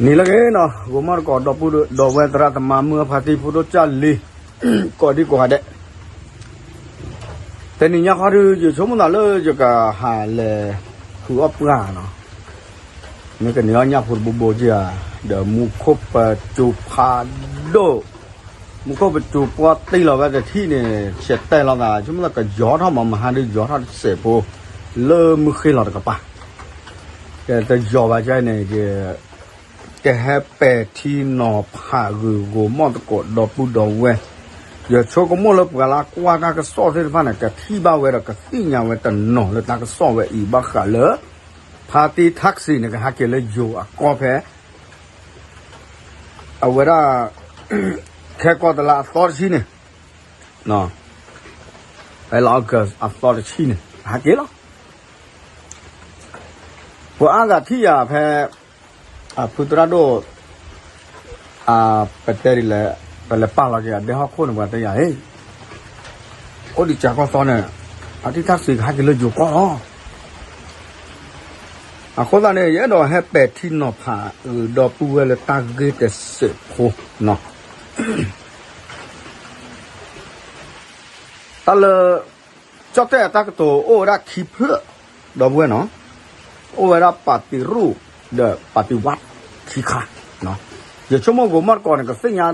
နံၤလၢအဂ့ၤနီၤ, ဂီၤမီၢ်တကိး ဒီပုၢ်ဒီဝဲၢ် သရၣ်သမါ မုၢ်အဖါတံၢ် ဖိဒိၣ်ကၢ်လံၤ ကိးဒံကိးဂၤဒဲး, တနံၤညါခီဒုး ယဆိကမိၣ်သးလၢယကဟးလဲၤဃုအီၣ်ပှၢ်နီၤ, မ့ၢ်ကန့ၢ်အီၣ်ညၣ်ဖိတဘိဘိက့ဧါ, ဒီးမူခိၣ်ပစိၤဖးဒိၣ်, မူခိၣ်ပစိၤပှီၢ်တံၢ်လီၤဝဲတထံၣ်န့ၣ် ဆဲးတဲလီၤသး ဆိကမိၣ်သးကယီၤထီၣ်မး မဟါဒုးယီၤထီၣ်တစဲးဖိ လၢမုၢ်ဃ့လီၤတကပၤ, ကတယီၤဘၣ်ကဲန့ၣ် ကဟဲပဲာ်ထံနီၤဖးဂုာ် ဂီၤမီၢ်တကိး ဒီပုၢ်ဒီဝဲၢ်, ယဆိကမိၣ်လၢပှၤလၢကွၢ်တၢ်ကစီၣ်သ့ၣ်တဖၣ်န့ၣ် ကထံၣ်ဘၣ်ဝဲဒီးကသ့ၣ်ညါဝဲတနီၤလၢတၢ်ကစီၣ်ဝဲအံၤ ဘၣ်ဃးလၢ ဖါတံၢ်ထၣ်စံးန့ၣ် ကဟဲက့ၤလၢယိၤအကီၢ်ဖဲ အဝဲဒၣ် ခဲကိာ်တလါအသီတဆံန့ၣ်, ဖဲလါ August အသီတဆံန့ၣ် ဟဲက့ၤလီၤ. ပှၤအါဂၤထံၣ်ယၤဖဲ အဖုသရၣ်ဒိၣ် ပတဲဒ်လဲၣ်, ပလဲၤပာ်လီၤက့ၤအဒဲဟီၣ်ခိၣ်န့ၣ် ပှၤတဲယၤ ဟ့ၣ် အိၣ်ဒံးကၢကီၢ်သီန့ၣ် ဖါတံၢ်ထၣ်စံးကဟဲက့ၤလၢယိၤကီၢ်လီၤ. အဃိသတးန့ၣ် ယအဲၣ်ဒိးဟဲပဲာ်ထံနီၤဖးဂုာ်ဒီပုၢ်ဝဲၢ်လၢတၢ်ဂ့ၢ်တစဲးဖိနီၤ. တၢ်လၢ ကၠီၣ်တဲၣ်အတၢ်ကတိၤအိၣ်ဝဲဒၣ်ခံဖျၢၣ် ဒီပုၢ်ဝဲၢ်နီၤ, အိၣ်ဝဲဒၣ်ပာ်တံၤရူၣ် ဒီးပာ်တံၤဝး ခံခါ, ယဆိကမိၣ်ဂီၤမီၢ်တကိးန့ၣ် ကသ့ၣ်ညါ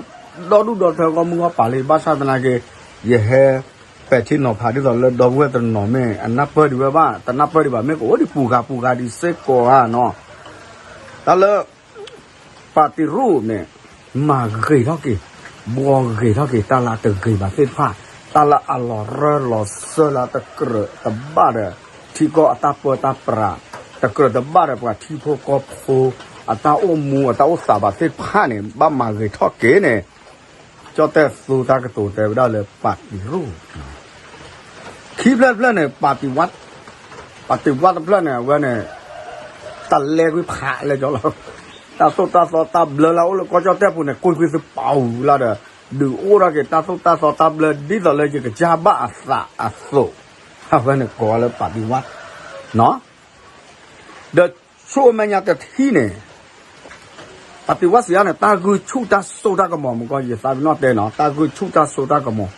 ဒီဒူၣ်ဒီထၢဂီၢ်မုၢ်ဂီၢ်ပၤလံ ဘၣ်ဆၣ်သနာ်က့ ယဟဲပဲာ်ထံနီၤဖးဒ်သိးလၢဒီပုၢ်ဝဲၢ်တနီၤမ့ၢ် အနၢ်ပၢၢ်ဒံးဝဲဘၣ် တနၢ်ပၢၢ်ဒံးဘၣ် မ့ၢ်ကအိၣ်ဒံးပူၤဂၤပူၤဂၤဒံးစ့ၢ်ကီးဧါနီၤ. တၢ်လၢ ပာ်တံၤရူၣ်န့ၣ် မၤဂ့ၤထီၣ်က့ၤ ဘှီဂ့ၤထီၣ်က့ၤ တၢ်လၢအတဂ့ၤဘၣ်သ့ၣ်တဖၣ်, တၢ်လၢအလီၤရၢလီၤစၢလၢတကြၢးတဘၣ်ဒီး ထံကီၢ်အတၢ်ပၢတၢ်ပြး, တကြၢးတဘၣ်ဒီးပှၤထံဖိကီၢ်ဖိ အတၢ်အိၣ်မူအတၢ်အိၣ်သးဘၣ်သ့ၣ်တဖၣ်န့ၣ် ဘၣ်မၤဂ့ၤထီၣ်က့ၤန့ၣ် ကၠီၣ်တဲၣ်သူတၢ်ကတိၤတဲဝဲဒၣ်လၢပာ်တံၤရူၣ် ခံဖျၢၣ်တဖျၢၣ်န့ၣ် ပာ်တံၤဝး, ပာ်တံၤဝးတဖျၢၣ်န့ၣ် အဝဲန့ၣ် တၢ်လဲၤကွံာ်ဖးလဲၣ်ကၠီလီၤ. တၢ်သိၣ်တၢ်သီတၢ်ဘျၢလၢအအိၣ်လၢကီၢ်ကၠီၣ်တဲၣ်ပူၤန့ၣ် ကွံာ်ကွံာ်သပှၢ်အူလၢဒီး ဒုးအိၣ်ထီၣ်က့ၤတၢ်သိၣ်တၢ်သီတၢ်ဘျၢဒ်သိးလၢယကစၢ်ဘၣ်အသးအသိး, အဝဲန့ၣ်ကိးလၢပာ်တံၤဝး ဒီးဆူအမဲာ်ညါတထံၣ်န့ၣ် ပာ်တံၤဝးစံးယါန့ၣ် တၢ်ဂုၢ်ဆူၣ်တၢ်စိတၢ်ကမီၤ မုၢ်ကီၢ်ယသးပ့ၤနီၣ်တဲနီၤ တၢ်ဂုၢ်ဆူၣ်တၢ်စိတၢ်ကမီၤ,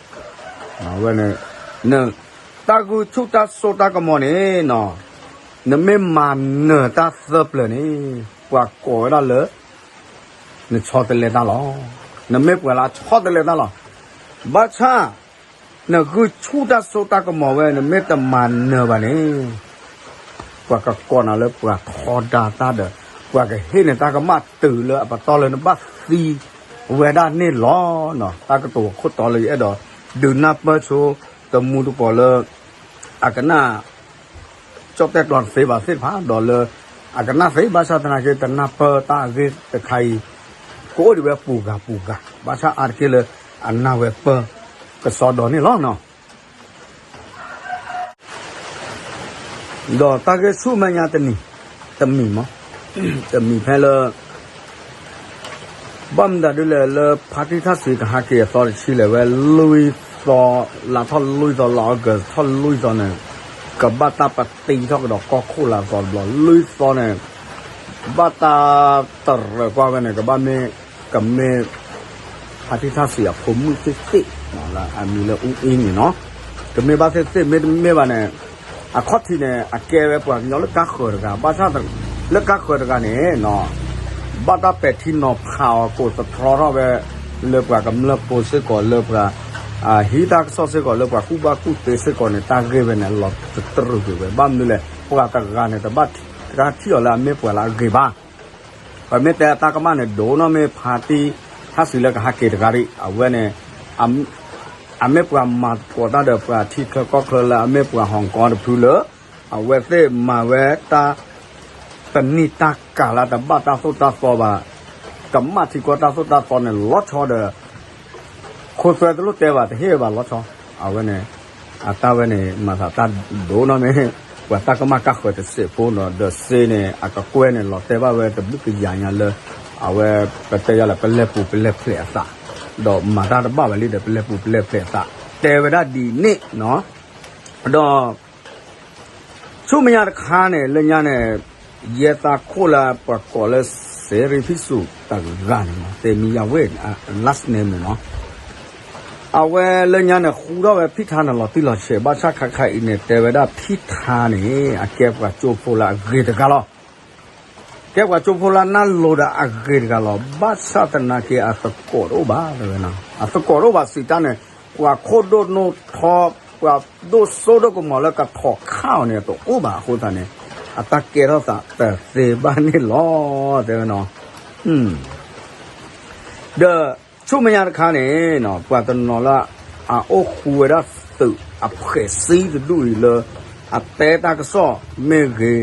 အဝဲန့ၣ် တၢ်ဂုၢ်ဆူၣ်တၢ်စိတၢ်ကမီၤန့ၣ်နီၤ နမ့ၢ်မၤနၢၤတၢ်သၢပျၢၤန့ၣ် ပှၤကိးဝဲဒၣ်လၢ နဆီတလဲတၢ်လီၤ. နမ့ၢ်ပှၤလၢအဆီတလဲတၢ်လီၤ. ဘၣ်ဆၣ် နဂုၢ်ဆူၣ်တၢ်စိတၢ်ကမီၤဝဲ နမ့ၢ်တမၤနၢၤဘၣ်န့ၣ် ပှၤကကိးနၤလၢပှၤထီဒါတၢ်ဒီး ပှၤကဟ့ၣ်နတၢ်ကမၣ်တုၤလၢအပတီၢ်လၢနဘၣ်သံဝဲဒၣ်န့ၣ်လီၤ. တၢ်ကတိၤအခိၣ်တီလၢယအဲၣ်ဒိးဒုးနၢ်ပၢၢ်ဆိ တမူတကိးလၢ အကနၣ် ကၠီၣ်တဲၣ်ကျီတသ့ဘၣ်သ့ၣ်တဖၣ် ဒီးလၢ အကနၣ်သ့ ဘၣ်ဆၣ်သနာ်က့ တနၢ်ပၢၢ်တၢ်အဂ့ၢ်တခါအံၤ ကအိၣ်ဒံးဝဲပူၤဂၤပူၤဂၤ ဘၣ်ဆၣ်အါတက့ၢ်လၢ အနၢ်ဝဲပၢၢ် ကစီဒီန့ၣ်လီၤ. ဒီးတၢ်ဂ့ၢ်ဆူၣ်မဲာ်ညါတနံၤ တမံၤမး တမံၤဖဲလၢ ဘၣ်မနုၤဒ်လဲၣ် လၢဖါတံၢ်ထၣ်စံးကဟဲက့ၤအသီတဆံလဲၣ် ဝဲလွံၢ်သီ လါထီၣ်လွံၢ်သီ လါ August ထီၣ်လွံၢ်သီန့ၣ် ကဘၣ်တၢ်ပတံထီၣ်ကဒီးကီၢ်ခိၣ်လၢအသီတဘျီ လွံၢ်သီန့ၣ် ဘၣ်တၢ်တရၢၣ်ကွၢ်ဝဲန့ၣ် ကဘၣ်မ့ၢ် ကမ့ၢ် ဖါတံၢ်ထၣ်စံးအဖိမုၣ်သ့ၣ်သ့ၣ် လၢအမံၤလၢအူအ့န့ၣ်နီၤ ကမ့ၢ်ဘၣ်သ့ၣ်သ့ၣ် မ့တမ့ၢ်ဘၣ်န့ၣ် အခီၣ်ထံးန့ၣ် အကဲဝဲပှၤကညီလၢကါဃၢၤတဂၤ ဘၣ်ဆၣ်လၢကါဃၢၤတဂၤန့ၣ် ဘၣ်တၢ်ပဲာ်ထံနီၤဖးအီၤကိးသတြီထီၣ်ဝဲ လၢပှၤကမျၢၢ်ဖိစ့ၢ်ကီး လၢပှၤ ဟံးတၢ်ကစီၣ်စ့ၢ်ကီး လၢပှၤကူၣ်ဘၣ်ကူၣ်သ့စ့ၢ်ကီးန့ၣ် တၢ်ဂ့ၢ်ဝဲန့ၣ် လီၤတတြူာ်ကွံာ်ဝဲ ဘၣ်မနုၤလဲၣ် ပှၤတဂၤန့ၣ် တဘၣ်တၢ်ထံၣ်အီၤလၢအမ့ၢ်ပှၤလၢအဂ့ၤဘၣ် ပမ့ၢ်တဲအတၢ်ကမၣ်န့ၣ် ဒိၣ်နီၢ်မ့ၢ်ဖါတံၢ်ထၣ်စံးလၢကဟဲက့ၤတဂၤဒံး အဝဲန့ၣ် အမ့ၢ်ပှၤမၤသကိးတၢ်ဒီးပှၤထံချၢကီၢ်ချၢလၢအမ့ၢ်ပှၤဟီၣ်ကီတဖုလၢ အဝဲသ့ၣ်မၤဝဲတၢ် ပနံၣ်တၢ်ကၤလၢတဘၣ်တၢ်သိၣ်တၢ်သီဘၣ် ကမၣ်ထံကီၢ်တၢ်သိၣ်တၢ်သီန့ၣ် လီၤဆီဒီး ခိသွဲတလိၣ်တဲဘၣ် တဟ့ၣ်ဘၣ်လီၤဆီ အဝဲန့ၣ် အတၢ်ဝဲန့ၣ် မၤသးတၢ်ဒိၣ်နီၢ်မ့ၢ် ပှၤတၢ်ကမၣ်ကါဃၢၤတစဲးဖိနီၤ ဒီးစ့န့ၣ် အကကွဲၢ်န့ၣ် လီၤတဲာ်ဘၣ်ဝဲတဘျုးကယၤညါလၢ အဝဲ ပတဲယၤလၢပလဲၤပူၤပလဲၤဖျဲးအသး ဒီးမၤတၢ်တဘၣ်ဝဲလံဒီး ပလဲၤပူၤပလဲၤဖျဲးအသး တဲဝဲဒၣ်ဒ်န့ၣ်နီၤ ဒီး ဆူမဲာ်ညါတခါန့ၣ် လၢညါန့ၣ် ယဲသးခိၣ်လၢပှၤကိးလၢ စဲရ့ဖံးစူၣ်တဂၤန့ၣ် တဲမံယၤဝဲ last name န့ၣ်နီၤ. အဝဲလၢညါန့ၣ် ဃူထီၣ်ဝဲဖံထါန့ၣ်လီၤတံၢ်လီၤဆဲး ဘၣ်ဆၣ်ခါခါအံၤန့ၣ် တဲဝဲဒၣ်ဖံထါန့ၣ် အကဲပှၤကၠိဖိလၢအဂ့ၤတဂၤလီၤ. ကဲပှၤကၠိဖိလၢနၢ်လိၤဒီးအဂ့ၤတဂၤလီၤ. ဘၣ်ဆၣ်သနာ်က့ အသကိးတအိၣ်ဘၣ် တဲဝဲနီၤ. အသကိးတအိၣ်ဘၣ်စံးတၢ်န့ၣ် ပှၤခိၣ်ဒိၣ်နိထီ ပှၤဒိၣ်စိဒိၣ်ကမီၤလၢကထိးခးအီၤန့ၣ် တအိၣ်ဘၣ်အဃိသတးန့ၣ် အတၢ်ကဲထီၣ်သးတသ့ဘၣ်န့ၣ်လီၤ တဲဝဲနီၤ. ဒီးဆူမဲာ်ညါတခါန့ၣ် ပှၤတနီၤလၢအအိၣ်ဃူဝဲဒၣ်သုးအဖှဲးစံတဒူၣ်အံၤလၢ အတဲတၢ်ကစီၣ်မ့ၢ်ဂ့ၤ,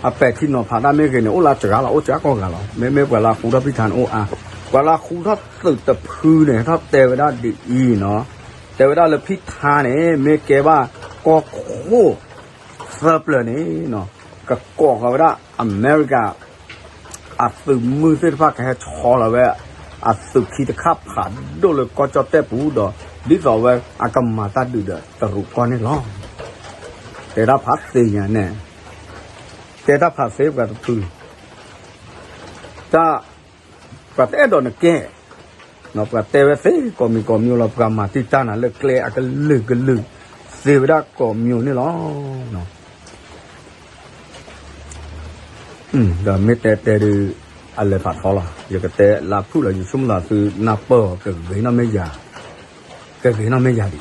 အပဲာ်ထံနီၤဖးတၢ်မ့ၢ်ဂ့ၤန့ၣ် အိၣ်လၢစှၤလီၤ အိၣ်စှၤကိးဂၤလီၤ. မ့မ့ၢ်ပှၤလၢအဃူထီၣ်ဖံထါန့ၣ်အိၣ်အါ, ပှၤလၢအဃူထီၣ်သုးတဖုန့ၣ် ထီၣ်တဲဝဲဒၣ်ဒ်အံၤနီၤ, တဲဝဲဒၣ်လၢဖံထါန့ၣ် မ့ၢ်ကဲဘၣ်ကီၢ်ခိၣ်သၢပျၢၤန့ၣ် ကကိးဃီၤဝဲဒၣ်အမဲရကၤ အသုးမုၢ်သ့ၣ်တဖၣ်ကဟဲဆီလီၤဝဲ အသုးခံတခါဖးဒိၣ်လၢကီၢ်ကၠီၣ်တဲၣ်ပူၤဒီး ဒ်သိးဝဲအကမၤတၢ်ဒုးဒီးတရူးကီၢ်န့ၣ်လီၤ. တဲတၢ်ဖးသ့ညါန့ၣ်, တဲတၢ်ဖးသ့ပှၤတဖု, တၢ်, ပှၤတအဲၣ်ဒိးနကဲ, ပှၤတဲဝဲသ့ကိးမံၤကိးမံၤလီၤ. ပှၤမၤတံၢ်တၢ်နၤလၢကျဲအကလုာ်ကလုာ်သ့ဝဲဒၣ်ကိးမံၤန့ၣ်လီၤ. ဒီးမ့ၢ်တဲတဲဒုး အလဲၤဖးထီလီၤ. ယကတဲလၢဖုၣ်လီၤ ယဆိကမိၣ်လီၤသုနၢ်ပၢၢ်အီၤ ကဂ့ၤနီၣ်မ့ၢ်ယၤ, ကဂ့ၤနီၣ်မ့ၢ်ယၤဒံး.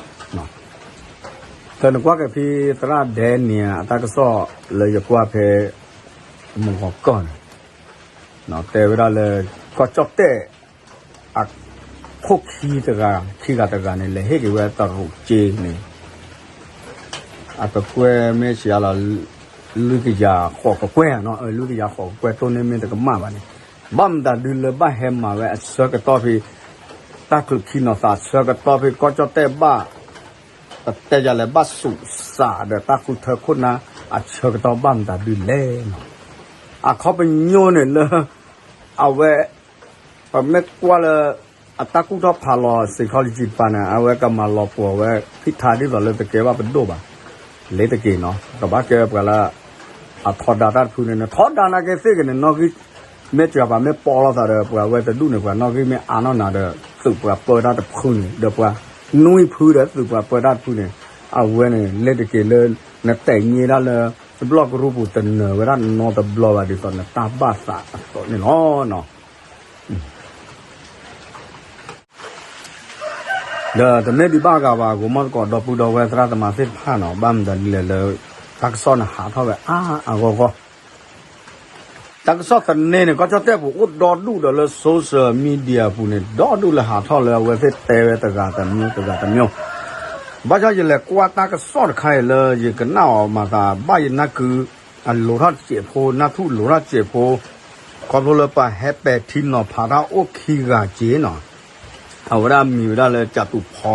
ဒီးနကွၢ်က့ၤဖံသရၣ်ဒဲန့ၣ် အတၢ်ကစီၣ်လၢယကွၢ်ဖဲ မုၢ်ဂီၤကီၢ်န့ၣ် တဲဝဲဒၣ်လၢ ကီၢ်ကၠီၣ်တဲၣ် အခိၣ်ခံတဂၤ ခံဂၤတဂၤန့ၣ် လဲၤဟ့ၣ်က့ၤဝဲတရူးစ့န့ၣ် အကကွဲၢ်မ့ၢ်စံးလီၤ လွံၢ်ကယၤဃိးကကွဲၢ်, လွံၢ်ကယၤဃိးကကွဲၢ် တိၢ်န့ၢ်မ့ၢ်တကမၣ်ဘၣ်န့ၣ်, ဘၣ်မတၤဒုလၢဘၣ်ဟဲမၤဝဲအဆၢကတီၢ်ဖဲ တၢ်ချုးခံနီၤသးအဆၢကတီၢ်ဖဲ ကီၢ်ကၠီၣ်တဲၣ်ဘၣ် ပတဲယၤလဲၣ်ဘၣ်ဆူးစးဒီးတၢ်ဃုထၢခိၣ်နၢ်အဆၢကတီၢ်ဘၣ်မတၤဒုလဲၣ်နီၤ. အခီပညီန့ၣ်လၢ အဝဲ ပမ့ၢ်ကွၢ်လၢ အတၢ်ကူၣ်ထီၣ်ဖးလီၤ psychology တပၤန့ၣ် အဝဲကမၤလီၤပှီၢ်ဝဲ ဖံထါဒ်သိးလၢတကဲဘၣ်ပဒိၣ်ဘၣ်, လ့ၤတက့ၢ်နီၤ. ကဘၣ်ကဲပှၤလၢ အထီဒါတၢ်တဖုန့ၣ် နထီဒါနာ်က့သ့ၣ်က့ၤန့ၣ် နီၣ်ဂံၢ် မ့ၢ်စှၤပှၤမ့ၢ်ပီလီၤသးဒီး ပှၤဝဲတဒူၣ်န့ၣ် ပှၤနီၣ်ဂံၢ်မ့ၢ်အါနီၢ်နၤဒီး သုးပှၤပၢတၢ်တဖုန့ၣ် ဒီးပှၤနွံဖုဒီးသုးပှၤပၢတၢ်တဖုန့ၣ် အဝဲန့ၣ် လ့ၤတက့ၢ်လၢ နတဲာ်ညါဒၣ်လၢ တဘျီကရူၢ်ပူၤတနၢၤဝဲဒၣ်နီတဘျီဘၣ် ဒ်သိးနတၢ်ဘၣ်သးအသိးန့ၣ်လီၤ. ဒီးတမ့ၢ်ဒံးဘၣ်ဂၤဘၣ် ဂီၤမီၢ်သကိး ဒီပုၢ်ဒီဝဲၢ်သရၣ်သမါသ့ၣ်တဖၣ်နီၤ ဘၣ်မတၤဒ်လဲၣ်လၢ တၢ်ကစီၣ်န့ၣ်ဟးထီၣ်ဝဲအါအါဂီၢ်ဂီၢ်, တၢ်ကစီၣ်သန့န့ၣ် ကီၢ်ကၠီၣ်တဲၣ်ပူၤအိၣ်ဒီဒူၣ်ဒီးလၢ social media ပူၤန့ၣ် ဒီဒူၣ်လၢဟးထီၣ်လၢအဝဲသ့ၣ်တဲဝဲတဂၤတမံၤတဂၤတမံၤ, ဘၣ်ဆၣ်ယလဲၤကွၢ်တၢ်ကစီၣ်တခါအံၤလၢ ယကနၣ်အီၤမၤသး ဘၣ်ယနၢ်ကု အလိၤထီၣ်စဲးဖိ နၢ်ထူၣ်လိၤထီၣ်စဲးဖိ, ခီဖျိလၢပှၤဟဲပဲာ်ထံနီၤဖးတၢ်အိၣ်ခံဂၤက့နီၤ, အဝဲဒၣ်မံၤဝဲဒၣ်လၢ ကၠးသူးဖီ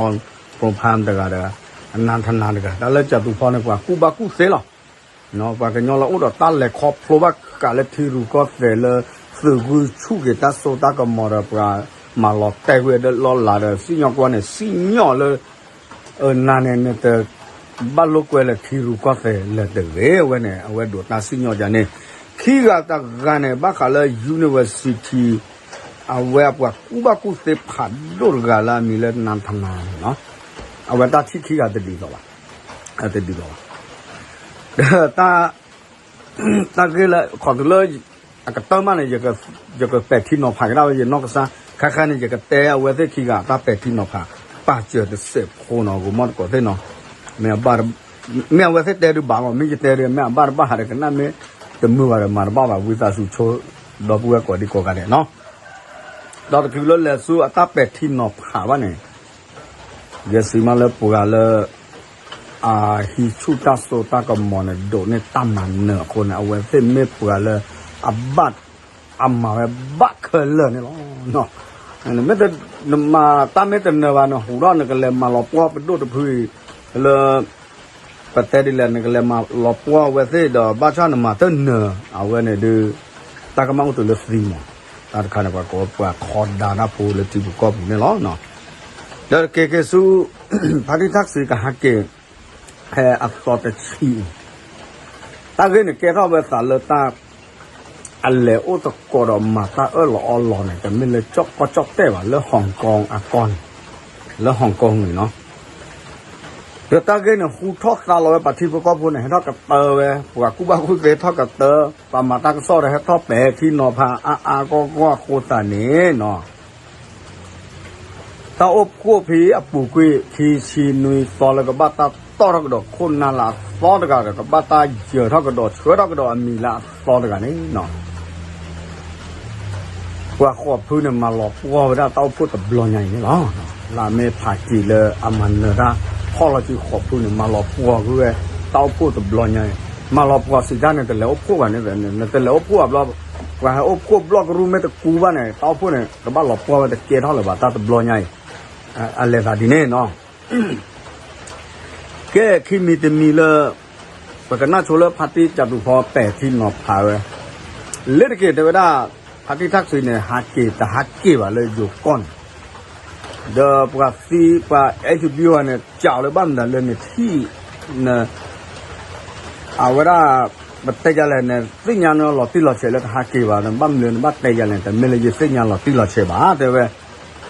ပရူဖၢမ်တဂၤဒီး အနၢ်ထနၢ်တဂၤ တၢ်လၢကၠးသူးဖီန့ၣ် ပှၤကူၣ်ဘၣ်ကူၣ်သ့လီၤ. ပှၤကညီလၢအိၣ်ဒီးတၢ်လဲၤခီဖျိဘၣ်ဃးလၢထံရူၢ်ကီၢ်သဲးလၢ သုးဂုာ်ဆူၣ်က့ၤတၢ်စိတၢ်ကမီၤဒီး ပှၤမၤလီၤတဲာ်ကွံာ်ဒီးလီၢ်လၤဒီး စံၣ်ညီၣ်ကွီၢ်န့ၣ် စံၣ်ညီၣ်လၢ အနၤန့ၣ် နတဘၣ်လိာ်ကွဲလၢထံရူၢ်ကီၢ်သဲးလၢၤတဂ့ၤ အဝဲန့ၣ် အဝဲဒိးတၢ်စံၣ်ညီၣ်ယၤန့ၣ်, ခံဂၤတဂၤန့ၣ် ဘၣ်ဃးလၢ university အဝဲအပှၤကူၣ်ဘၣ်ကူၣ်သ့ဖးဒိၣ်တဂၤလၢအမံၤလၢ နၢ်ထနၢ်န့ၣ်လီၤ. အဝဲတၢ်ထံၣ်ခံဂၤတဒ်သိးဘၣ်, တဒ်သိးဘၣ်. ဒီးတၢ် တၢ်ဂ့ၢ်လၢ ခီၣ်တုၤလၢ အကတၢၢ်မးန့ၣ် ယကပဲာ်ထံနီၤဖးကဒါဝဲယနီၢ်ကစၢ်, ခါခါန့ၣ် ယကတဲအဝဲသ့ၣ်ခံဂၤတၢ်ပဲာ်ထံနီၤဖး ပာ်စၢၤတစဲးဖိနီၤ ဂီၤမီၢ်တကိးသ့ၣ်နီၤ, မ့ၢ် မ့ၢ်အဝဲသ့ၣ်တဲဒုးဘၣ်မး မ့ၢ်ယတဲဒုး မ့ၢ်အဘၣ်တဘၣ်ဟးဒီးကနၣ်မ့ၢ်တမုာ်ဘၣ်ဒီး မၤတဘၣ်ဘၣ် ဝံသးစူၤဆိ ဒီပုၢ်ဝဲၢ်ကိးဒံကိးဂၤဒဲးနီၤ. ဒီးတချုးလၢလဲၤဆူအတၢ်ပဲာ်ထံနီၤဖးဘၣ်န့ၣ် ယဲစံးမးလၢပှၤလၢ အဟံးဆူၣ်တၢ်စိတၢ်ကမီၤန့ၣ် ဒိးန့ၢ်တၢ်မၤနၢၤအဃိန့ၣ် အဝဲသ့ၣ်မ့ၢ်ပှၤလၢ အဘၣ် အမၤဝဲဘၣ်ခဲလၢာ်န့ၣ်လီၤ. မ့ၢ်တမၤတၢ်မ့ၢ်တနၢၤဘၣ် နဟူးထီၣ်နကလဲၤမၤလီၤပှီၢ်ပဒိၣ်တဖုအံၤ လၢ ပတဲဒ်လဲၣ် နကလဲၤမၤလီၤပှီၢ်အဝဲသ့ၣ်ဒီး ဘၣ်ဆၣ်နမၤတနၢၤ အဝဲန့ၣ်ဒုး တၢ်ကမၣ်အိၣ်တုၤလၢသံမး, တၢ်တခါန့ၣ် ပှၤကိးပှၤထီဒါတၢ်ဖိလၢထံပူၤကီၢ်ပူၤန့ၣ်လီၤ. ဒီးက့ၤက့ၤဆူ ဖါတံၢ်ထၣ်စံးကဟးက့ၤ ဖဲအသီတဆံအံၤ တၢ်ဂ့ၢ်န့ၣ်ကဲထီၣ်ဝဲသးလၢတၢ် အလဲၤအိၣ်သကိးဒီးမၤတၢ်အၢၣ်လီၤအီလီၤန့ၣ် တမ့ၢ်လၢကီၢ်ကီၢ်ကၠီၣ်တဲၣ်ဘၣ် လၢ Hong Kong အကီၢ်န့ၣ်, လၢ Hong Kong န့ၣ်နီၤ. ဒီးတၢ်ဂ့ၢ်န့ၣ် ဟူထီၣ်သါလီၤဝဲ ပှၤထံဖိကီၢ်ဖိန့ၣ် ဟဲထီၣ်ကတၢၢ်ဝဲ, ပှၤကူၣ်ဘၣ်ကူၣ်သ့ထီၣ်ကတၢၢ်, ပှၤမၤတၢ်ကစီၣ်ဒီး ဟဲထီၣ်ပဲာ်ထံနီၤဖးအါအါဂီၢ်ဂီၢ်အဃိသတးန့ၣ်နီၤ တၢ်အိၣ်ဖှိၣ်ဖဲအပူၤကွံာ် ခံဆံနွံသီလၢကဘၣ်တၢ်တီၣ်ထီၣ်ကဒီးခိၣ်နၢ်လၢအသီတဂၤဒီး ကဘၣ်တၢ်ယၢၤထီၣ်ကဒီး ဆှၢထီၣ်ကဒီးအမံၤလၢအသီတဂၤန့ၣ်နီၤ ပှၤဃိးဖုန့ၣ် မၤလီၤပှီၢ်ဝဲဒၣ်တၢ်အိၣ်ဖှိၣ်တဘျီညါအံၤန့ၣ်လီၤ. လၢအမ့ၢ်ဖးက့ၤလၢအမၤနၢၤတၢ် ဖီၣ်လီၤက့ၤဃိးဖုန့ၣ် မၤလီၤပှီၢ်ကွံာ်ဝဲ တၢ်အိၣ်ဖှိၣ်တဘျီညါအံၤ, မၤလီၤပှီၢ်စံးတၢ်န့ၣ် တလဲၤအိၣ်ဖှိၣ်ဘၣ်န့ၣ်, နတလဲၤအိၣ်ဖှိၣ်ဘၣ်ဘျီ, ပှၤဟဲအိၣ်ဖှိၣ်ဘျီၣ်ကရူၢ်မ့ၢ်တကူဘၣ်န့ၣ် တၢ်အိၣ်ဖှိၣ်န့ၣ် ကဘၣ်လီၤပှီၢ်ဝဲတကဲထီၣ်လၢၤဘၣ် တၢ်တဘျီညါအံၤ, အလဲၤသးဒ်န့ၣ်နီၤ ကဲ ခံမံၤတမံၤလၢ ပကနၣ်ဆိလၢဖါတံၢ်ကၠးတူာ်ဖီပဲာ်ထံနီၤဖးဝဲ, လ့တက့ၢ်တဲဝဲဒၣ် ဖါတံၢ်ထၣ်ကဆံးန့ၣ် ဟးက့ၤတဟးက့ၤဘၣ်လၢယိၤကီၢ်န့ၣ်, ဒီးပှၤသံပှၤ အဲၣ်ယူၤဘံဝဲန့ၣ် ကးအီၤလၢဘၣ်မနုၤလၢနထံၣ် အဝဲဒၣ် ပတဲယၤလဲၣ်န့ၣ် သ့ၣ်ညါနလီၤတံၢ်လီၤဆဲးလၢတဟးက့ၤဘၣ်, ဘၣ်မနုၤနဘၣ်တဲယၤလဲၣ် တမ့ၢ်လၢယသ့ၣ်ညါလီၤတံၢ်လီၤဆဲးဘၣ် တဲဝဲ,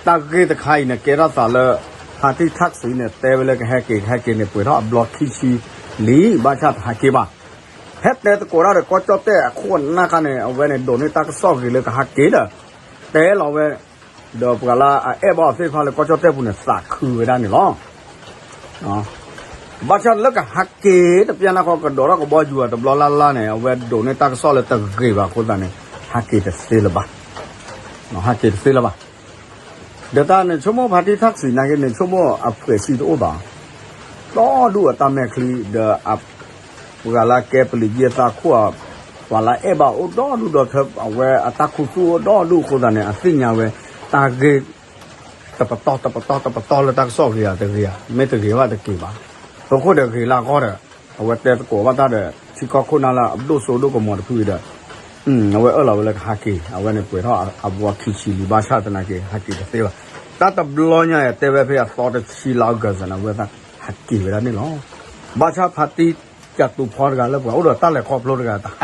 တၢ်ဂ့ၢ်တခါအံၤန့ၣ် ကဲထီၣ်သးလၢ ဖါတံၢ်ထၣ်ကဆံးန့ၣ် တဲဝဲလၢကဟဲက့ၤ ကဟဲက့ၤန့ၣ် ပှဲၤထီၣ်အဘျီခံဆံလံ ဘၣ်ဆၣ်တဟးက့ၤဘၣ်, ဟဲတဲသကိးတၢ်ဒီးကီၢ်ကၠီၣ်တဲၣ်အခိၣ်အနၢ်ခါန့ၣ် အဝဲန့ၣ်ဒိးန့ၢ်တၢ်ကစီၣ်ဂ့ၤလၢကဟးက့ၤဒီး တဲလီၤဝဲ ဒီးပှၤလၢအအဲၣ်ဘၣ်အီၤသ့ၣ်တဖၣ်လၢကီၢ်ကၠီၣ်တဲၣ်ပူၤန့ၣ် သးခုဝဲဒၣ်န့ၣ်လီၤ. ဘၣ်ဆၣ်လၢကဟးက့ၤတပျၢ်နၢ်ဃီ ကဒိးထီၣ်ကဘီယူၤအတဘျီလၢ်လၢ်န့ၣ် အဝဲဒိးန့ၢ်တၢ်ကစီၣ်လၢတဂ့ၤဘၣ်အဃိသတးန့ၣ် ဟးက့ၤတသ့လၢၤဘၣ်, ဟးက့ၤတသ့လၢၤဘၣ်. ဒီးတၢ်န့ၣ်ဆိကမိၣ်ဖါတံၢ်ထၣ်ကဆံးနာ်က့န့ၣ် ဆိကမိၣ်အဖှဲးဆံတအိၣ်ဘၣ်, ဒီဒူၣ်အတၢ်မဲာ်ချံ ဒီး ပှၤလၢကဲပလံးယဲၢ်သးခိၣ် ပှၤလၢအဲၣ်ဘၣ်အိၣ်ဒီဒူၣ်ဒီထၢ အဝဲအတၢ်ခူသူၣ်အိၣ်ဒီဒူၣ်အဃိသတးန့ၣ် အသ့ၣ်ညါဝဲ တၢ်ဂ့ၢ် တပတီၢ်တပတီၢ်တပတီၢ်လၢတၢ်ကစီၣ်ဂ့ၤဧါတဂ့ၤဧါ မ့ၢ်တဂ့ၤဘၣ်တက့ၤဘၣ်, အဃိဒီးဂ့ၤလၢအဂီၢ်ဒီး အဝဲတဲသကိးဘၣ်တၢ်ဒီး ထံကီၢ်ခိၣ်နၢ်လၢအဒိၣ်စိဒိၣ်ကမီၤတဖုအံၤဒီး အဝဲအၢၣ်လီၤဝဲလၢကဟးက့ၤ အဝဲန့ၣ်ပှဲၤထီၣ်အဘှီခံဆံလံ ဘၣ်ဆၣ်သနာ်က့ ဟးက့ၤတသ့ဘၣ်. တၢ်တဘျီညါအံၤ တဲဝဲဖဲအသီတဆံလါ August န့ၣ် အဝဲသ့ၣ်ဟးက့ၤဝဲဒၣ်န့ၣ်လီၤ. ဘၣ်ဆၣ်ဖါတံၢ်ကၠးတူာ်ဖီတဂၤလၢပှၤ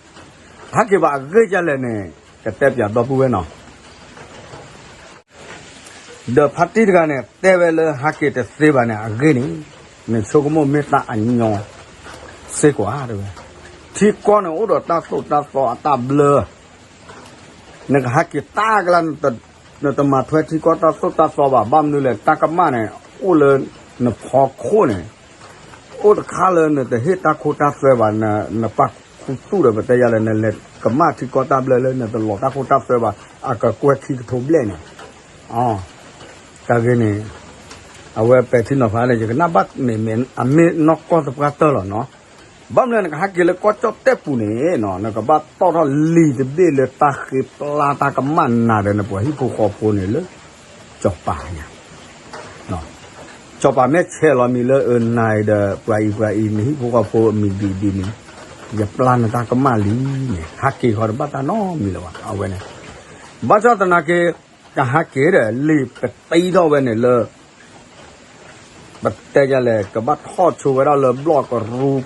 အိၣ်ဒီးတၢ်လဲၤခီဖျိတဂၤ တဟးက့ၤဘၣ်တဲဝဲ, ဟးက့ၤဘၣ်, ဟးက့ၤဘၣ်အဂ့ၢ်ဒ်လဲၣ်န့ၣ် ကတဲပၠးဒီပုၢ်ဝဲၢ်နီၤ ဒီးဖါတံၢ်တဂၤန့ၣ် တဲဝဲလၢဟးက့ၤတသ့ဘၣ်န့ၣ် အဂ့ၢ်န့ၣ် နဆိကမိၣ်မ့ၢ်တၢ်အညီစ့ၢ်ကီးဧါတဲဝဲ, ထံကီၢ်န့ၣ်အိၣ်ဒီးတၢ်သိၣ်တၢ်သီအတၢ်ဘျၢ, နကဟးက့ၤတၢ်ကလါ နတမၤထွဲထံကီၢ်တၢ်သိၣ်တၢ်သီဘၣ်, ဘၣ်မနုၤလဲၣ် တၢ်ကမၣ်န့ၣ် အိၣ်လၢနဖီခိၣ်န့ၣ် အိၣ်တခါလၢနတဟ့ၣ်တၢ်ခိတၢ်သွဲဘၣ်, နပာ်ခူသူၣ်ဒီး ပတဲယၤလဲၣ် နလဲၤကမၣ်ထံကီၢ်တၢ်ဘျၢလၢနတလီၤတၢ်ခိတၢ်သွဲဘၣ် အကကွဲၢ်ခံကထိဘျဲၣ်န့ၣ်, တၢ်ဂ့ၢ်န့ၣ် အဝဲပဲာ်ထံနီၤဖးန့ၣ် ယကနၣ်ဘၣ်န့ၣ် အမ့ၢ်နီၢ်ကီၢ်သပှၢ်တၢၢ်လီၤနီၤ, ဘၣ်မနုၤနကဟးက့ၤလၢကီၢ်ကၠီၣ်တဲၣ်ပူၤန့ၣ် နကဘၣ်တီၣ်ထီၣ်လံာ်တဘ့ၣ်လၢတၢ်ဃ့ပျၢ်တၢ်ကမၣ်နၤဒီးနပှၤဟံၣ်ဖိဃီဖိန့ၣ်လၢ စီၤပၤညါ စီၤပၤမ့ၢ်ဆဲးလီၤမံၤလၢအနၤဒီး ပှၤအံၤပှၤအံၤ နဟံၣ်ဖိဃီဖိအမံၤဒ်အံၤဒ်န့ၣ် ယပျၢ်နတၢ်ကမၣ်လံန့ၣ် ဟးက့ၤဃီတဘၣ်တၢ်နီတမံၤလၢၤဘၣ် အဝဲန့ၣ်, ဘၣ်ဆၣ်သနာ်က့ ကဟးက့ၤဒီး လံာ်ပတံထီၣ်ဝဲန့ၣ်လၢ ပတဲယၤလဲၣ် ကဘၣ်ထီၣ်ဆိဝဲဒၣ်လၢဘျီၣ်ကရူၢ်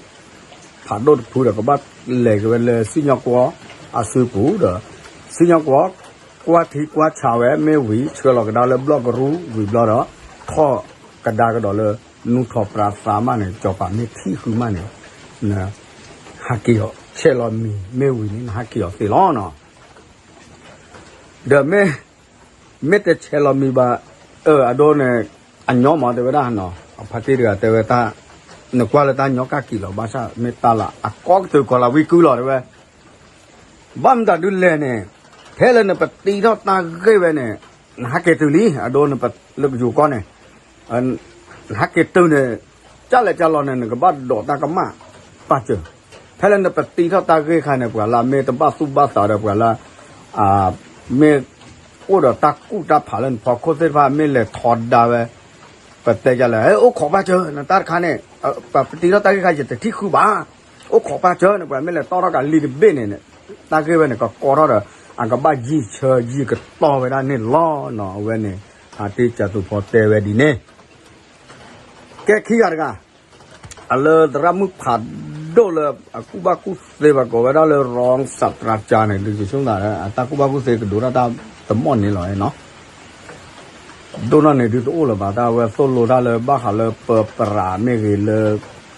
ဖးဒိၣ်တဖုဒီး ကဘၣ်လဲၤက့ၤဝဲလၢစံၣ်ညီၣ်ကွီၢ်အစုပူၤဒီး စံၣ်ညီၣ်ကွီၢ် ကွၢ်ထံကွၢ်ဆးဝဲမ့ၢ်ဝံၤ ဆှၢလီၤကဒါလၢဘျီၣ်ကရူၢ်ဝံၤဘျီဒီး ထီၣ်ကဒါကဒီးလၢ နူထီၣ်ပြးသးမးန့ၣ် စီၤပၤမ့ၢ်ထံၣ်ဃုမးန့ၣ် ဟးက့ၤအီၤ ဆဲးလီၤမံၤမ့ၢ်ဝံၤန့ၣ် နဟးက့ၤအီၤသ့လီၤနီၤ. ဒီးမ့ၢ် မ့ၢ်တဆဲးလီၤမံၤဘၣ် အဒိန့ၣ် အညီမးတဲဝဲဒၣ်နီၤ အဖါတံၢ်တဂၤတဲဝဲတၢ် နကွၢ်လၢတၢ်ညီကၣ်ကံၤလီၤ ဘၣ်ဆၣ်မ့ၢ်တၢ်လၢအကီကတၢၢ်ကီၤလၤဝံကုၢ်လီၤတဲဝဲ ဘၣ်မတၤဒုလဲၣ်န့ၣ် ဖဲလၢနပတံထီၣ်တၢ်ဂ့ၢ်ဝဲန့ၣ် နဟးက့ၤတုၤလံ အဒိနပလၢကယိၤကီၢ်န့ၣ် နဟးက့ၤတုၤန့ၣ် ကၢ်လဲၣ်ကၢ်လီၤန့ၣ် နကဘၣ်ဒိးတၢ်ကမၣ်ပာ်စၢၤ ဖဲလၢနပတံထီၣ်တၢ်ဂ့ၢ်ခါန့ၣ် ပှၤလၢအမ့ၢ်တဘၣ်သူၣ်ဘၣ်သးဒီးပှၤလၢ မ့ၢ်အိၣ်ဒီးတၢ်ကူၣ်တၢ်ဖးလၢနဖီခိၣ်သ့ၣ်တဖၣ် မ့ၢ်လဲၤထီဒါဝဲ ပတဲယၤလဲၣ် အိၣ်ခိးပာ်စၢၤ နတၢ်တခါန့ၣ် ပတံထီၣ်တၢ်ဂ့ၢ်ခါ ယတထံၣ်ဃုဘၣ် အိၣ်ခိးပာ်စၢၤန့ၣ် ပှၤမ့ၢ်လဲၤတီၣ်ထီၣ်ကလံာ်တဘ့ၣ်န့ၣ် တၢ်ဂ့ၢ်ဝဲန့ၣ် ကကီထီၣ်ဒီး အကဘၣ်ယံာ်ဆၢယံာ်ကတီၢ်ဝဲဒၣ်န့ၣ်လီၤနီၤ အဝဲန့ၣ် ဖါတံၢ်ကၠးတူာ်ဖီတဲဝဲဒ်န့ၣ် ကဲခံဂၤတဂၤ အလၢသရၣ်မုၣ်ဖးဒိၣ် ဒိၣ်လၢအကူၣ်ဘၣ်ကူၣ်သ့ဘၣ် ကိးဝဲဒၣ်လၢ ရံၣ်စးတြၤကၠါန့ၣ် ဒုးယဆိကမိၣ်သး အတၢ်ကူၣ်ဘၣ်ကူၣ်သ့ကဒိးတၢ်တမီၣ်န့ၣ်လီၤနီၤ. ဒိၣ်နီၢ်န့ၣ်ဒုးတအိၣ်လၢၤဘၣ် တၢ်ဝဲသိၣ်လိတၢ်လၢဘၣ်ဃးလၢပပရၤမ့ၢ်ဂ့ၤ လၢ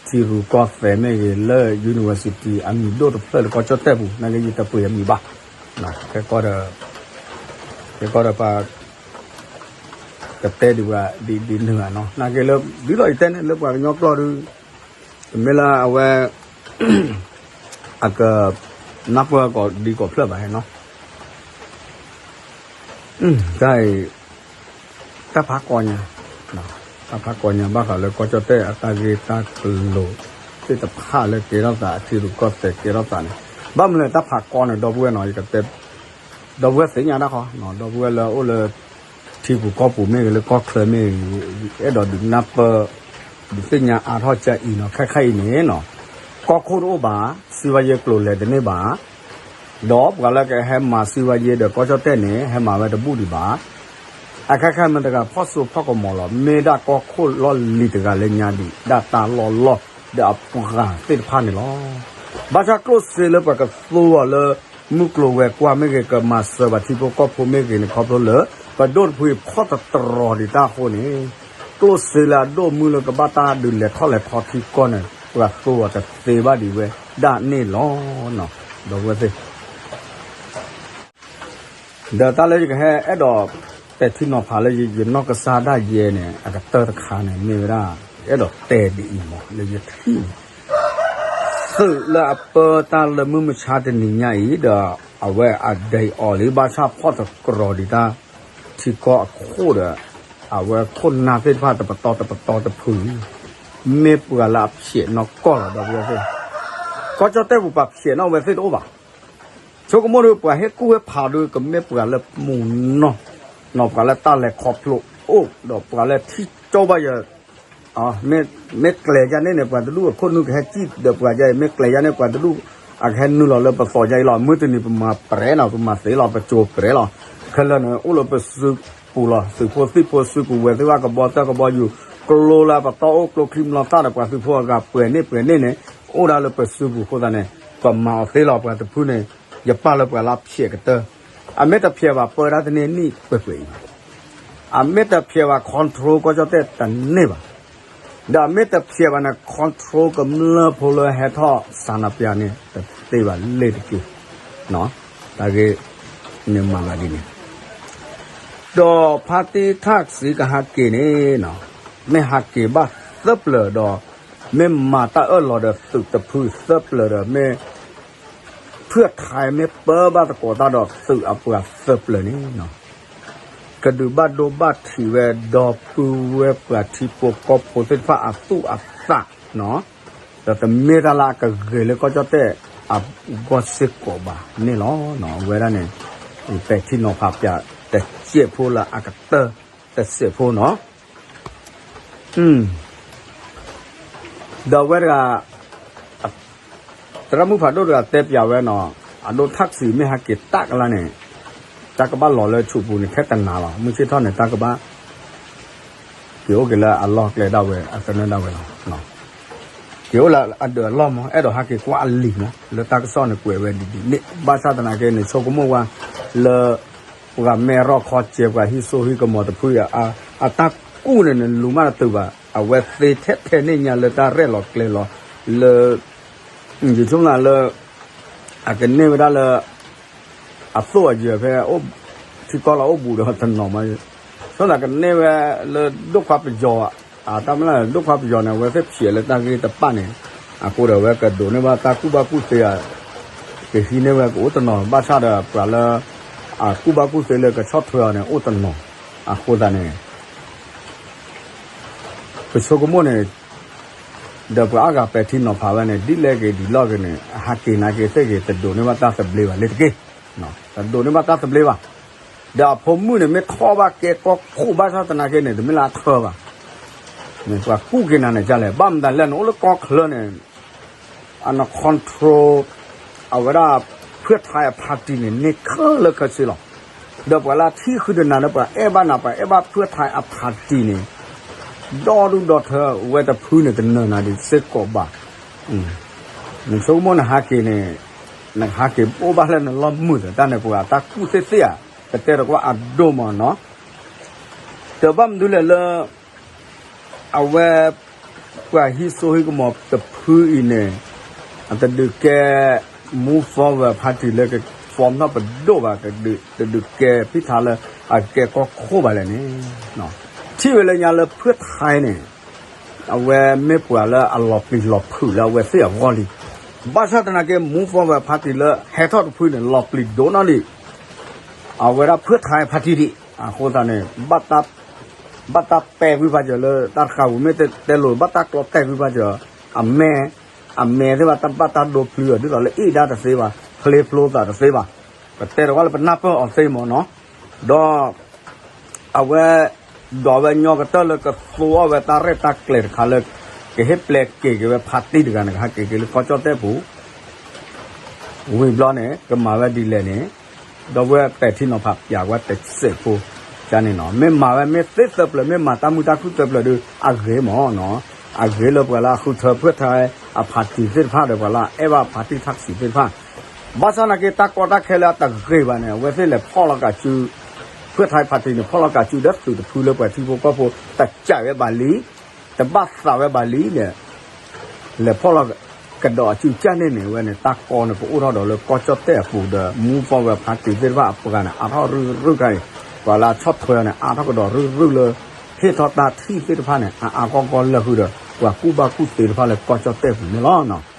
ထံရူၢ်ကီၢ်သဲးမ့ၢ်ဂ့ၤ လၢ university အမံၤဒိၣ်တဖျၢၣ်လၢကီၢ်ကၠီၣ်တဲၣ်ပူၤ နာ်က့ယတပှ့ၤအမံၤဘၣ်. ခဲကီၢ်ဒီး ခဲကီၢ်ဒီးပှၤ ကတဲဒံးဝဲဒ်ဒ်နုၤဧါနီၤ နာ်က့လၢ ဒ်သိးယတဲန့ၣ်လၢပှၤကညီကျိာ်ဒုး တမ့ၢ်လၢအဝဲ အက နၢ်ပၢၢ်ကိးဒံကိးဖျၢၣ်ဘၣ်နီၤ. တၢ်အံၤ တၢ်ဖးကီညါ တၢ်ဖးကီညါ ဘၣ်ဃးလၢကီၢ်ကၠီၣ်တဲၣ်အတၢ်ဂ့ၢ်တၢ်ကျိၤသ့ၣ်တဖၣ်လၢကဲထီၣ်သး အထံရူၢ်ကီၢ်သဲးကဲထီၣ်သးန့ၣ် ဘၣ်မနုၤလဲၣ်တၢ်ဖးကီန့ၣ် ဒီပုၢ်ဝဲၢ်နီၤ ယကတဲ ဒီပုၢ်ဝဲၢ်သ့ၣ်ညါတၢ်ဃီ ဒီပုၢ်ဝဲၢ်လၢအိၣ်လၢ ထံပူၤကီၢ်ပူၤမ့ၢ်ဂ့ၤ လၢကီၢ်ချၢမ့ၢ်ဂ့ၤ အဲၣ်ဒိးဒုးနၢ်ပၢၢ် ဒုးသ့ၣ်ညါအါထီၣ်ကၢအံၤနီၤ ခဲခါအံၤန့ၣ်နီၤ ကီၢ်ခိၣ်တအိၣ်ဘၣ် စံးဝါယ့ကျိၤလဲၤတန့ၢ်ဘၣ် ဒီးပှၤလၢကဟဲမၤစံးဝါယ့ဒီးကီၢ်ကၠီၣ်တဲၣ်န့ၣ် ဟဲမၤဝဲတဘူၣ်ဒံးဘၣ်. အခါခါမ့ၢ်တဂၤဖီၣ်စိဖီၣ်ကမီၤလီၤ မ့ၢ်ဒၣ်ကီၢ်ခိၣ်လီၢ်လံၤတဂၤလၢညါဒံး ဒၣ်တၢ်လီၢ်လီၢ် ဒီးအပှၤသ့ၣ်တဖၣ်န့ၣ်လီၤ. ဘၣ်ဆၣ်ကျိၣ်စ့လၢပှၤကသူအီၤလၢ မုၢ်ကျိၤဝဲၤကွာ်မ့ၢ်ဂ့ၤ ကမၤစၢၤဘၣ်ထံဖိကီၢ်ဖိမ့ၢ်ဂ့ၤန့ၣ် ခီဖျိလၢ ပဒိၣ်တဖုအံၤဖီၣ်တတြီၤဒံးတၢ်အဃိန့ၣ် ကျိၣ်စ့လၢအဒိၣ်မုၢ်လၢကဘၣ်တၢ်ဒုးလဲၤထီၣ်လဲၤထီထံကီၢ်န့ၣ် ပှၤသူအီၤတသ့ဘၣ်ဒံးဝဲဒၣ်န့ၣ်လီၤ. ဒီပုၢ်ဝဲၢ်သ့ၣ် ဒီးတၢ်လၢယကဟဲအဲၣ်ဒိး ပဲာ်ထံနီၤဖးလၢယနီၢ်ကစၢ်ဒၣ်ယဲန့ၣ် အကတၢၢ်တခါန့ၣ် မ့ၢ်ဝဲဒၣ် အဲၣ်ဒိးတဲဒ်အံၤမး လၢယထံၣ်န့ၣ် သုးလၢအပၢတၢ်လၢမုၢ်မဆါတနံၤညါအံၤ ဒီးအဝဲအဒဲအံၤအီၤလံ ဘၣ်ဆၣ်ဖီၣ်တကြၢးဒံးတၢ် ထံကီၢ်အခိၣ်ဒီး အဝဲခိၣ်နၢ်သ့ၣ်တဖၣ်တပတီၢ်တပတီၢ်တဖု မ့ၢ်ပှၤလၢအဖျဲးနီၢ်ကီၢ်လီၤ ဒီပုၢ်ဝဲၢ်သ့ၣ်, ကီၢ်ကၠီၣ်တဲၣ်ပူၤပှၤဖျဲးနီၣ်ဝဲသ့ၣ်တအိၣ်ဘၣ်. ဆိကမိၣ်ဒီးပှၤဟ့ၣ်ကူၣ်ဟ့ၣ်ဖးဒီး ကမ့ၢ်ပှၤလၢမူနီၢ်, နီၢ်ပှၤလၢတၢ်လဲၤခီဖျိအိၣ် ဒီးပှၤလၢထံကၠီဘၣ်ယၤ မ့ၢ်ကျဲၤယါန့ၣ်န့ၣ် ပှၤတဒူၣ်အခိၣ်နူာ်ကဟဲစံၣ်ဒီးပှၤယါအံၤ မ့ၢ်ကျဲၤယါန့ၣ် ပှၤတဒူၣ်အကဟဲနုာ်လီၤလၢပသီယါအံၤလီၤ. မုၢ်တနံၤပမၤပြဲးနီၤ ပမၤသ့လီၤ ပကၠိပြဲးလီၤ. ခဲလၢာ်န့ၣ် အိၣ်လၢပစုပူၤလီၤ. သုးဖိသံၣ်ဖိစုကဝဲၤသ့ၣ်တဖၣ်ကဘီသၢကဘီယူၤ ကျိလၢပတီၢ်အိၣ်ကျိချံမျိာ်သၣ်ဒီး ပှၤသုးဖိအဂၤပှဲၤန့ၢ်ပှဲၤန့ၢ်န့ၣ် အိၣ်ဒၣ်လၢပစုပူၤအဃိသတးန့ၣ် ပမၤအီၤသ့လီၤ. ပှၤတဖုန့ၣ် ယပာ်လၢပှၤလၢဖျဲးကတၢၢ် အမ့ၢ်တဖျဲးဘၣ်ပၢဒၣ်တန့ၢ်နံၣ်ပှဲၤပှဲၤအံၤဘၣ်. အမ့ၢ်တဖျဲးဘၣ် control ကီၢ်ကၠီၣ်တဲၣ်တန့ၢ်ဘၣ်. ဒီးအမ့ၢ်တဖျဲးဘၣ်န့ၣ် control ကမျၢၢ်ဖိလၢဟဲထီၣ်စးနပျးန့ၣ် တသ့ဘၣ်လ့ၤတက့ၢ်. တၢ်ဂ့ၢ်န့ၣ်မၤဘၣ်ဒ်န့ၣ် ဒီးဖါတံၢ်ထၣ်စံးကဟးက့ၤန့ၣ် မ့ၢ်ဟးက့ၤဘၣ်သၢပျၢၤဒီး မ့ၢ်မၤတၢ်အၢၣ်လီၤဒီးသုးတဖုသၢပျၢၤဒီး မ့ၢ် ဖုၣ်ထါမ့ၢ်ပၢဘၣ်သကိးတၢ်ဒီးသုးအပှၤသၢပျၢၤန့ၣ် ကဒုးဘၣ်ဒိဘၣ်ထံးဝဲဒီပုၢ်ဝဲၢ်ပှၤထံဖိကီၢ်ဖိသ့ၣ်တဖၣ်အသူၣ်အသး ဒီးတမ့ၢ်တၢ်လၢအကဂ့ၤလၢကီၢ်ကၠီၣ်တဲၣ်အဂီၢ်စ့ၢ်ကီးဘၣ်န့ၣ်လီၤ. အဝဲဒၣ်န့ၣ် ပဲာ်ထံနီၤဖးပၠးတစဲးဖိလၢအကတၢၢ်တစဲးဖိနီၤ. ဒီးအဝဲတဂၤ သရၣ်မုၣ်ဖးဒိၣ်တဂၤတဲပၠးဝဲနီၤ, အဒိထၣ်စံးမ့ၢ်ဟးက့ၤတၢ်ကလါန့ၣ် တၢ်ကဘၣ်လီၤလၢဆူးပူၤန့ၣ် ခဲတနၤလီၤ. မုၢ်ဆ့ၣ်ထီၣ်န့ၣ် တၢ်ကဘၣ် က့ၤအိၣ်က့ၤလၢအလီၢ်ကျဲဒၣ်ဝဲ အသနၢၣ်ဒၣ်ဝဲလီၤ. က့ၤအိၣ်လၢအဒၢးအလီၢ်မး အဲၣ်ဒိးဟးက့ၤကွၢ်အလံၤမး လၢတၢ်ကစီၣ်န့ၣ်ကွဲးဝဲဒ်ဒ်န့ၣ် ဘၣ်ဆၣ်သနာ်က့န့ၣ် ဆိကမိၣ်ဝဲ လၢ ပှၤမဲၢ်ရီၣ်ခီစဲး ပှၤဟံးစိဟံးကမီၤတဖုအံၤ အတၢ်ကူၣ်န့ၣ် နလူၤမးတတုၤဘၣ်. အဝဲသ့ထဲထဲန့ၣ်ညါလၢတၢ်ရဲၣ်လီၤကျဲၤလီၤ လၢ ယဆိကမိၣ်လၢ အကန့ၢ်ဝဲဒၣ်လၢ အသိၣ်အယၢၤဖဲ ထံကီၢ်လီၤအိၣ်ဘူးဒီးတနီၤမး, ဆိကမိၣ်ကန့ၢ်ဝဲလၢဒိၣ်ခွါပယီၤ, တၢ်မ့ၢ်လၢဒိၣ်ခွါပယီၤန့ၣ် အဝဲသ့ၣ်ဖျဲးလၢတၢ်ဂ့ၢ်တပာ်န့ၣ်, အဃိဒီးအဝဲကဒိးန့ၢ်ဘၣ်တၢ်ကူၣ်ဘၣ်ကူၣ်သ့ဧါ, ကဟံးန့ၢ်ဝဲကအိၣ်တနီၤ ဘၣ်ဆၣ်ဒီးပှၤလၢ အကူၣ်ဘၣ်ကူၣ်သ့လၢကဆီၣ်ထွဲအီၤန့ၣ် အိၣ်တနီၤ, အဃိသတးန့ၣ် ပဆိကမိၣ်န့ၣ် ဒီးပှၤအါဂၤပဲာ်ထံနီၤဖးဝဲန့ၣ် ဒ်လဲၣ်ဂ့ၤဒ်လဲၣ်ဂ့ၤန့ၣ် အဟးက့ၤနာ်က့ၤသ့ၣ်ဂ့ၤ တဒိးန့ၢ်ဘၣ်တၢ်သဘျ့ဘၣ်လၢတက့ၢ်, တဒိးန့ၢ်ဘၣ်တၢ်သဘျ့ဘၣ်. ဒီးအဖိမုၣ်န့ၣ် မ့ၢ်ထီၣ်ဘၣ်ကဲကီၢ်ခိၣ်ဘၣ်ဆၣ်သနာ်က့န့ၣ် တမ့ၢ်လၢအထၢဘၣ်, ပှၤကူၣ်က့ၤနၤန့ၣ်ဒ်လဲၣ်, ဘၣ်မတၤလဲၣ်န့ၣ် အိၣ်လၢကီၢ်ချၢန့ၣ် အန control အဝဲဒၣ် ဖုၣ်ထါအ party န့ၣ် န့ၢ်ခဲလၢာ်ခဲဆ့လီၤ. ဒီးပှၤလၢအထံၣ်ဃုာ်ဒီးနၤလၢပှၤအဲၣ်ဘၣ်နၤ ပှၤအဲၣ်ဘၣ်ဖုၣ်ထါအ party န့ၣ် ဒီဒူၣ်ဒီထၢဝဲတဖုန့ၣ် တနၢၤနၤဒံးစ့ၢ်ကီးဘၣ်. နဆိကမိၣ်နဟးက့ၤန့ၣ်, နဟးက့ၤအိၣ်ဘၣ်လၢနလီၢ်မုာ်သတးန့ၣ် ပှၤတၢ်ကူၣ်သ့ၣ်သ့ၣ်ဧါ, ပတဲတကွၢ်အဒိၣ်မးနီၤ, ဒီးဘၣ်မနုၤလဲၣ်လၢ အဝဲ ပှၤဟံးစိဟံးကမီၤတဖုအံၤန့ၣ် အတဒုးကဲ Move Forward Party လၢက form ထီၣ်ပဒိၣ်ဘၣ်, တဒုးကဲဖံထါလၢအကဲကီၢ်ခိၣ်ဘၣ်လဲၣ်န့ၣ်, ထံၣ်ဝဲလၢညါလၢဖုၣ်ထါန့ၣ် အဝဲမ့ၢ်ပှၤလၢအလီၤပျံၤလီၤဖုးလၢအဝဲသ့ၣ်အဂီၢ်လံ. ဘၣ်ဆၣ်သနာ်က့ Move Forward Party လၢဟဲထီၣ်တဖုန့ၣ် လီၤပျံၤဒိၣ်နီၢ်လံ. အဝဲဒၣ်ဖုၣ်ထါ party ဒံး အဃိသတးန့ၣ် ဘၣ်တၢ်ပဲာ်ကွံာ်ဖးစၢၤလၢတၢ်တဃာ်ပူၤ မ့ၢ်တဲလိာ် ဘၣ်တၢ်ကျီတဲာ်ကွံာ်ဖးစၢၤ, အမဲာ်, အမဲာ်သ့ၣ်တဖၣ် တၢ်ဘၣ်တၢ်ဒိဖျုးအီၤ ဒ်သိးလၢအ့ၣ်ဒါတသ့ဘၣ်, ဖျ့ဖျိသးတသ့ဘၣ်, ပတဲတကွၢ်လၢပနၢ်ပၢၢ်အီၤသ့မးနီၤ, ဒီး အဝဲ ဒီးဝဲညီကတၢၢ်လၢကသိအီၣ်ဝဲတၢ်ရဲၣ်တၢ်ကျဲၤတခါလၢ ကဟ့ၣ်ပျဲက့ၤက့ၤဝဲ party တဂၤန့ၣ် ကဟးက့ၤက့ၤလၢကီၢ်ကၠီၣ်တဲၣ်ပူၤ ဝံၤဘျီန့ၣ် ကမၤဝဲဒ်လဲၣ်န့ၣ်, ဒီပုၢ်ဝဲၢ်ပဲာ်ထံနီၤဖးပၠးဝဲတစဲးဖိ ကန့ၣ်နီၤ, မ့ၢ်မၤဝဲမ့ၢ်သ့သၢပျၢၤ မ့ၢ်မၤတၢ်မုာ်တၢ်ခုၣ်သၢပျၢၤဒီး အဂ့ၤမးနီၤ, အဂ့ၤလၢပှၤလၢအဃုထၢဖုၣ်ထါအ party သ့ၣ်တဖၣ်ဒီး ပှၤလၢအအဲၣ်ဘၣ် party ထၣ်စံးသ့ၣ်တဖၣ်, ဘၣ်ဆၣ်သနာ်က့ တၢ်ကီတၢ်ခဲလၢအတဂ့ၤဘၣ်န့ၣ် အဝဲသ့ၣ်လဲၤဖီၣ်လီၤကးစု ဖုၣ်ထါ party န့ၣ် ဖီၣ်လီၤကးစုဒီးသုးတဖုလၢပှၤထံဖိကီၢ်ဖိ တစးဝဲဘၣ်လံ တဘၣ်သးဝဲဘၣ်လံန့ၣ် လဲၤဖီၣ်လီၤကဒီးအစုကၢ်န့ၣ်န့ၣ် အဝဲန့ၣ် တၢ်ကီန့ၣ် ကအိၣ်ထီၣ်ဒီးလၢကီၢ်ကၠီၣ်တဲၣ်အပူၤဒီး Move Forward Party သ့ၣ်တဖၣ်အပှၤန့ၣ် အါထီၣ်ရုၢ်ရုၢ်ခါအံၤ, ပှၤလၢအဆီၣ်ထွဲအီၤန့ၣ် အါထီၣ်ကဒီးရုၢ်ရုၢ်လၢ ဟ့ၣ်ထီၣ်တၢ်ထံၣ်သ့ၣ်တဖၣ်န့ၣ် အါအါဂီၢ်ဂီၢ်လၢာ်ဃုာ်ဒီး ပှၤကူၣ်ဘၣ်ကူၣ်သ့တဖၣ်လၢကီၢ်ကၠီၣ်တဲၣ်ပူၤန့ၣ်လီၤ.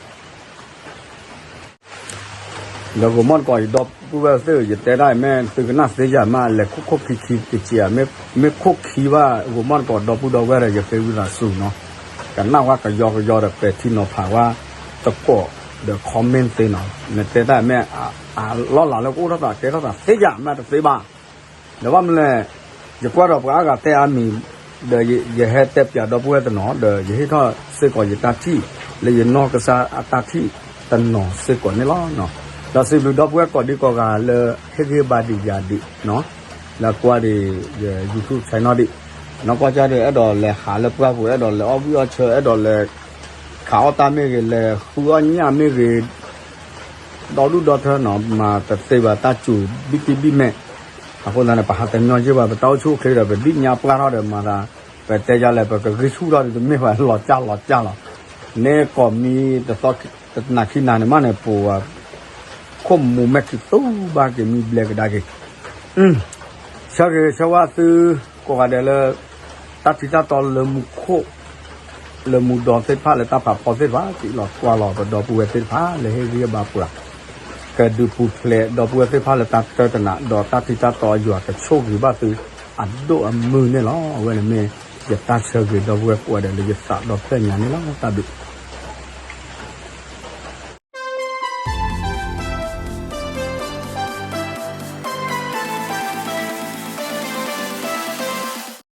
ဒီးဂိၤမီၣ်တကိး ယဒီပုၢ်ဝဲၢ်သ့ၣ်ဧၢ, ယတဲဒၣ်အံၤ မ့ၢ်သုကနၣ်သ့ယၤမး လဲၤခိၣ်ခိၣ်ခံခံတက့ၢ်ဧါ, မ့ၢ်ခိၣ်ခံဘၣ် ဂိၤမီၣ်တကိး ဒီပုၢ်ဒီဝဲၢ်ဒီး ယဃ့ဝံသးစူၤနီၤ, ကနၣ်ဝဲကယီကယီဒီး ပဲာ်ထံနီၤဖးဝဲ သကိး ဒီး comment သ့နီၤ, နတဲတၢ်မ့ၢ် အလီၢ်လၤလၢကအိၣ်ထီၣ်သးကဲထီၣ်သးသ့ယၤမးတသ့ဘၣ် ဒီးဘၣ်မနုၤလဲၣ်, ယကွၢ်ဒီးပှၤအါဂၤတဲအါမံၤ, ဒီးယဟဲတဲပၠးဒီပုၢ်ဝဲၢ်တနီၤ ဒီးယဟ့ၣ်ထီၣ်စ့ၢ်ကီးယတၢ်ထံၣ် လၢယနီၢ်ကစၢ်အတၢ်ထံၣ်တနီၤစ့ၢ်ကီးန့ၣ်လီၤ. ဒီးစံးဘျုးဒီပုၢ်ဝဲၢ်ကိးဒံကိးဂၤလၢဟ့ၣ်ဂံၢ်ဘါဒံးယၤဒံး, လၢကွၢ်ဒံးယ YouTube channel ဒံး, နီၢ်ကီၢ်ကၢ်ဒီး အဲၣ်ဒိးလဲၤဟးလၢပှၢ်ပူၤ အဲၣ်ဒိးလဲၤအီၣ်ဘှံးအီၣ်ဆၢ အဲၣ်ဒိးလဲၤ ခးအီၣ်တၢ်မ့ၢ်ဂ့ၤ လဲၤဃုအီၣ်ညၣ်မ့ၢ်ဂ့ၤ ဒီဒူၣ်ဒီထၢနီၤ မၤတသ့ဘၣ်တၢ်စူၤဘံၣ်တံၢ်ဘံၣ်မဲာ်, အဃိသတးန့ၣ် ပဟးတညီယ့ၢ်ဘၣ် ပတၢ်အိၣ်ဆူၣ်အိၣ်ချ့ဒီး ပဒံၣ်ညါပှၢ်ထီၣ်ဒီးမၤသး, ပတဲယၤလဲၣ် ပကဂံၢ်ဆူၣ်ထီၣ်ဒီးတမ့ၢ်ဘၣ် လီၤကၢ်လီၤကၢ်လီၤ, န့ၣ်ကိးမံၤတသီတနၤခံနၤန့ၣ်မးန့ၣ် ပှၤ ခိၣ်မူၤမဲာ်ခံသူဘၣ်က့ၤမံဘျဲကဒါက့ၤ, ဆၢဂ့ၤဆၢဝါသုကိးဂၤဒဲးလၢ တၢ်ထံတၢ်တီလၢမူခိၣ် လၢမူဒီသ့ၣ်တဖၣ် လၢတၢ်ဖးဖီသ့ၣ်တဖၣ် စံးလီၤကွၢ်လီၤပဒီပုၢ်ဝဲၢ်သ့ၣ်တဖၣ် လၢဟ့ၣ်ဂံၢ်ဟ့ၣ်ဘါပှၤ, ကဒုးပူၤဖျဲးဒီပုၢ်ဝဲၢ်သ့ၣ်တဖၣ်လၢတၢ်တၢတနး ဒီးတၢ်ထံတၢ်တီအယွၤကဆိၣ်ဂ့ၤဘၣ်သု အဒိၣ်အမုၢ်န့ၣ်လီၤ. အဝဲန့ၣ်မ့ၢ်ယတၢ်ဆၢဂ့ၤဒီပုၢ်ဝဲၢ်ကိးဂၤဒဲးလၢယသးဒီဖျၢၣ်ညါန့ၣ်လီၤ. တၢ်ဘျုး